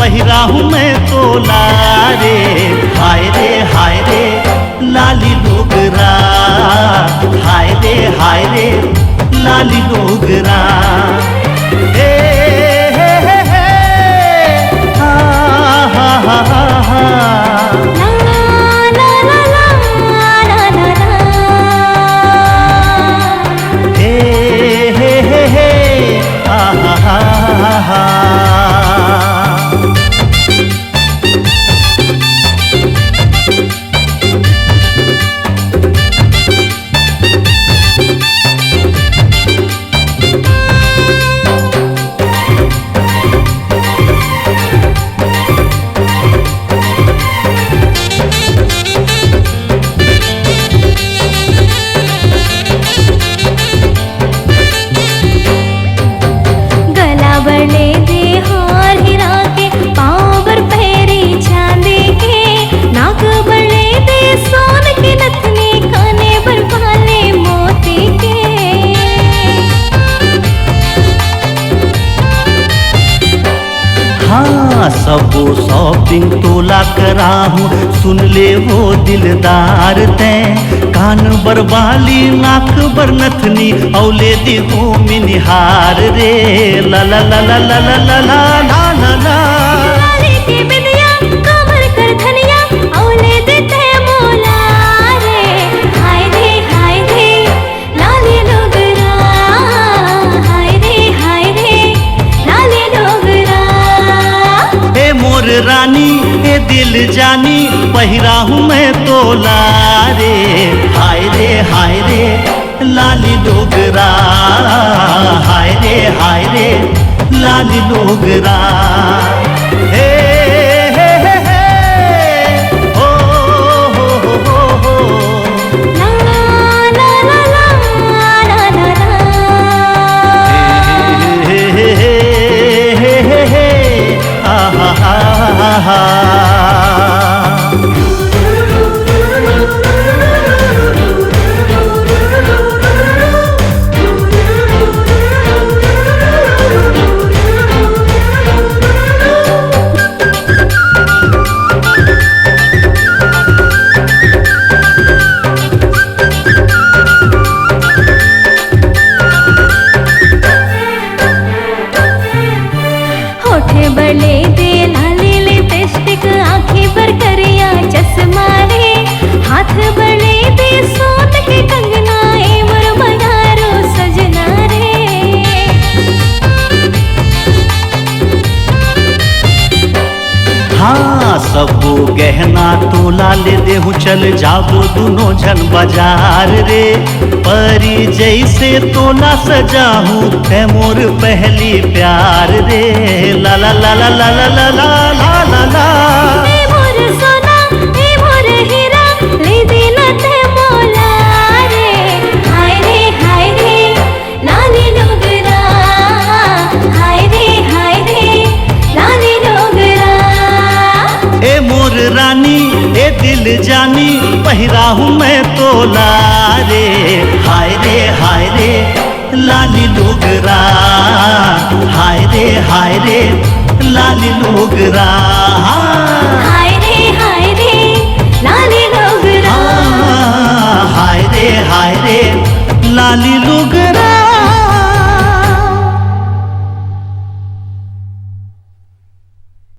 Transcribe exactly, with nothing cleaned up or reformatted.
पहिराहूँ मैं तोला रे। हाय रे, हाय रे, लाली डोगरा। हाय रे, हाय रे, लाली डोगरा। हे, हे, हे, हे। हा, हा, हा, हा, हा। ला, ला, ला, ला, ला, ला, ला। हे, हे, हे, हे। आ, हा, हा, हा, हा। गला बर ले दे हार हीरा के, पाँव बर पैरी चांदी के, नाक बर ले दे सोन के नथनी, काने बर बाले मोती के। हाँ, सबो shopping तोला कराहूँ, सुन ले वो दिलदार तैं। कान बर बाली, नाक बर नथनी, अउ ले दिहूँ मिनिहार रे। ला ला ला ला। काले के बिंदिया, कमर कर धनिया, अउ ले दे तैं मोला रे। हाय रे, हाय रे, लाली डोगरा, हाय रे, हाय रे, लाली डोगरा। ए मोर रानी, ए दिल जानी, पहिराहूँ मैं तोला रे। हाय रे, हाय रे, लाली डोगरा। हाय रे, हाय रे, लाली डोगरा। हे, हे, हे, हे। ओ, हो, हो, हो, हो। ला, ला, ला, ला, ला, ला, ला। हे, हे, हे, हे, हे, हे। आ, हा, हा, हा, हा। होठे बर ले दे लाली लिपस्टिक, आँखी बर करिया चश्मा रे। हाथ बर ले दे सोन के कंगना, ए मोर बयारो सजना रे। हाँ, सबो गहना तोला ले देहूँ, चल जाबो दुनो झन बाजार रे। परी जैसे तोला सजाहूँ, तै मोर पहली प्यार रे। ला ला ला ला। ए मोर सोना, ए मोर हीरा, ले देना तै मोला रे। हाय रे, हाय रे, लाली डोगरा, हाय रे, हाय रे, लाली डोगरा। ए मोर रानी, ए दिल जानी, पहिराहूँ मैं तोला रे। हाय रे, हाय रे, लाली डोगरा। हाय रे, हाय रे, लाली डोगरा। हाँ।